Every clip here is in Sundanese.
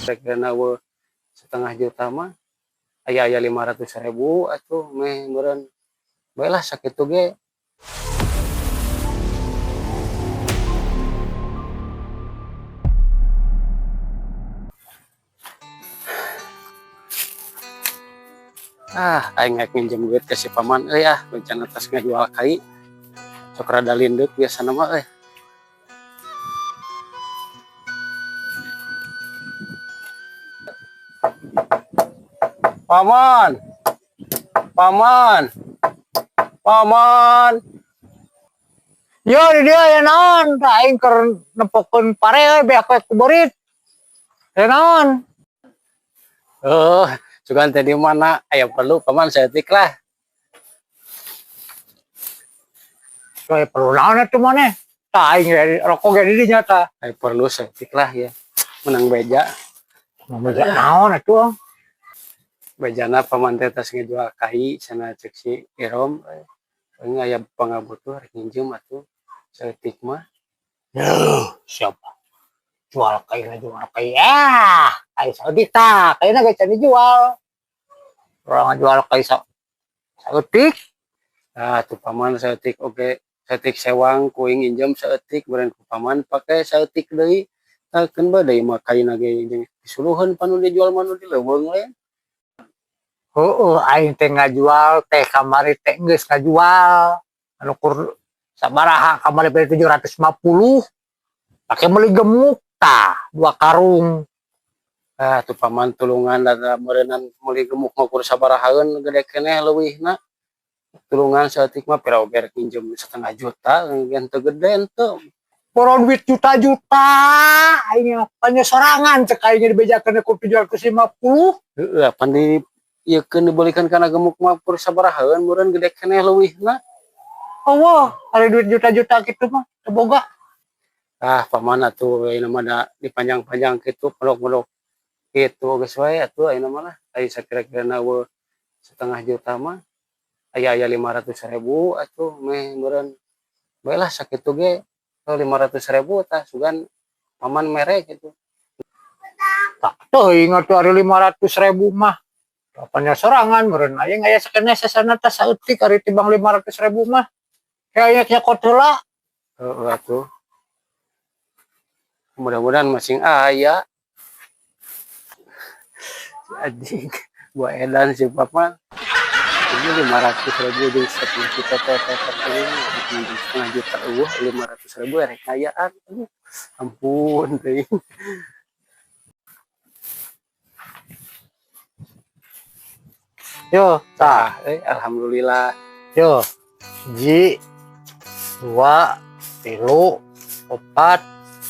Kira-kira setengah juta mah aya aya 500.000 atuh meh meureun bae lah sakitu ge. Ah, aing rek minjem duit ke si paman euy ah, rencana tos ngajual kai. Sok rada lindeuk biasana mah euy. Paman. Paman. Paman. Yo di dia ya naon, tah aing keur nempokeun pare euy beak we ku beurit. Ya naon? Oh, sugan teh di mana? Aya perlu paman saeutik lah. Aya perlu naon atuh maneh? Tah aing ge rokok ge di dinya tah. Aya perlu saeutik lah ya. Menang beja. Menang beja naon atuh? Bejana paman teh tos ngajual kai cenah cek si Irom. Aing aya pangabutuh rek nginjem atuh saeutik mah. Duh, siapa? Jual kai na jual kai. Ah, kai saeutik tah, kaina ge can dijual. Urang jual kai saeutik. Ah, tuh paman saeutik oge, saeutik sewang ku aing nginjem saeutik beureun ku paman pake saeutik deui. Tah keun bae deui mah kaina ge jeung disuluheun pan nu dijual mah nu di leuweung we. Heueuh, aing teh ngajual teh kamari teh geus ngajual. Anu kur sabaraha kamari beli 750. Pake meuli gemuk tah 2 karung. Ah, tuh paman tulungan da meureunnan meuli gemuk mah kur sabarahaeun gede keneh leuwihna. Tulungan saeutik mah pira oge rek nginjem setengah juta ngan teu gede henteu. Boro duit juta-juta aing mah sorangan cek aing dibejakeun ku 750. Heeh, pan di ieu keun dibelikeun kana gemuk mah kur sabarahaeun meureun gede keneh leuwihna. Eueuh, ari duit juta-juta kitu mah teu boga. Ah, paman atuh ayeuna mah da dipanjang-panjang kitu pelok-pelok kitu geus wae atuh ayeuna mah lah. Aya sakira-kirana eueuh setengah juta mah aya aya 500.000 atuh meh meureun bae lah sakitu ge 500.000 tah sugan paman mere kitu. Tak teuing atuh ari 500.000 mah. Apanya sorangan meureun aing aya sakeneh sasana tah saeutik ari tibang 500.000 mah. Kayaknya nyokot heula. Heeh atuh. Mudah-mudahan masing aya. Anjing, gua edan si paman. Ini 500.000 jeung setengah juta teh teh teh ini setengah juta eueuh 500.000 rek kayaan. Aduh, ampun teuing. Yo, tah, alhamdulillah. Yo, 1, 2, 3, 4,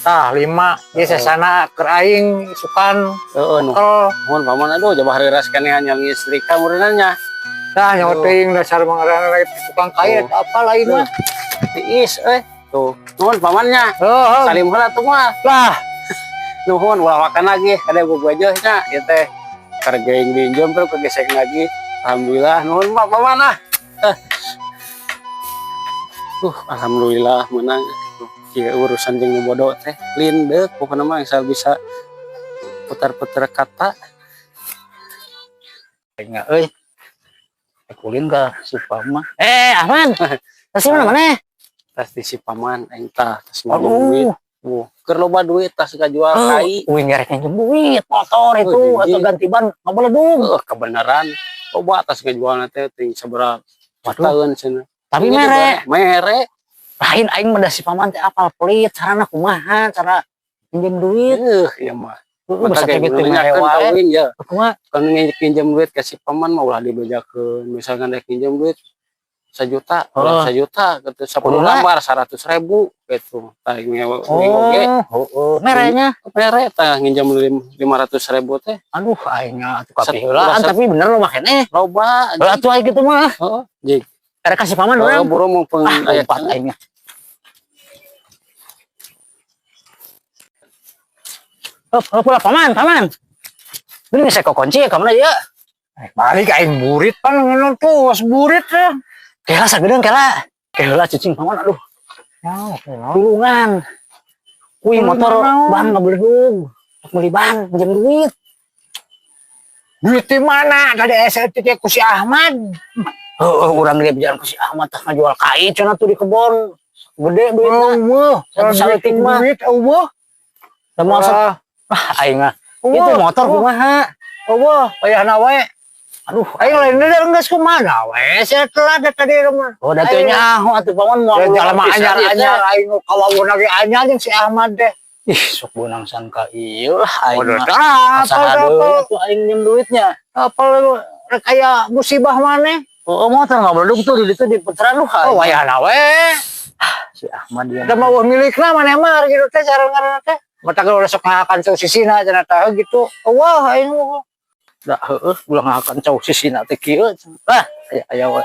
tah 5. Ieu sesana keur aing isukan. Heeh, nuhun paman aduh jabah reuras keneh anyar ngistrika meureunna nya. Tah nyaho teuing dasar mangaranna tukang kai atau apa lain mah. Tiis euy. Tuh, nuhun pamannya. Heeh. Salim heula tuh mah. Lah, nuhun ulah wakan lagi kada bobojoh nya ieu teh. Keur geuing diinjem terus kegesek lagi. Alhamdulillah nuhun Pak paman ah. Alhamdulillah menang. Ieu urusan jeung nu bodo teh lindeuk pokona mah asal bisa putar-putar kata. Aing euy. Kulin ka si Paman. Ahman. Tas mana maneh? Tas di si Paman aing tah tas nginjem duit. Wuh, keur loba duit tas kajual kai. Uing ngerek nginjem duit motor itu atau ganti ban ngabeledung. Heuh, kebenaran. Loba tas ngajualna teh ting sabaraha jutaan cenah. Tapi mere. Mere. Lain aing mah da si Paman teh apal pelit carana kumaha cara minjem duit. Heuh, ieu mah. Masa kayak gitu mere wae. Ya. Kumaha? Kan nginjem duit ka si Paman mah ulah dibejakeun. Misalkan rek nginjem duit 1 juta, ulah 1 juta gitu 10 lembar 100.000 gitu. Tah oge. Heeh. Merenya mere tah nginjem 500.000 teh. Aduh aing atuh kapiheulaan tapi bener lo makene. Loba. Heeh atuh aing kitu mah. Heeh, jig. Erek ka si Paman urang. Buru mumpung aya aing. Oh, pula paman, paman. Ini saya kok kunci ya, kamana ya? Balik aing burit pan ngono tuh, burit ya. Kela sagedeung kela. Kela cicing paman aduh. Ya, Tulungan. Kuy motor ban ngabeledug. Rek meuli ban, pinjam duit. Duit di mana? Tadi SLT ku si Ahmad. Heeh, urang ge jalan ku si Ahmad tah ngajual kai cenah tuh di kebon. Gede duitna. Eueuh, Satu saeutik mah. duit eueuh. Da moal ah aing mah. Itu motor kumaha? Eueuh, wayahna we. Aduh, Aing lain deui geus kumaha we. Saya telat tadi mah. Oh, da teu nyaho atuh paman moal. Ya jalma anyar-anyar aing nu kawawuhna ge anyar jeung si Ahmad deh. Ih, sok beunang sangka ieu lah aing Waduh, mah. tah, Saha apal deui atuh aing nyeum duitnya. Apal rek aya musibah maneh. Oh, motor nggak beleduk tuh di ditu di putaran lu. Oh, wayahna we. Si Ahmad dia. Da mah milikna maneh mah gitu teh cara ngaranna teh. Mata kalau sok ngahakan cau sisina cenah tah gitu. Wah, aing mah. Da heueuh ulah ngahakan cau sisina teh kieu. Ah, aya aya we.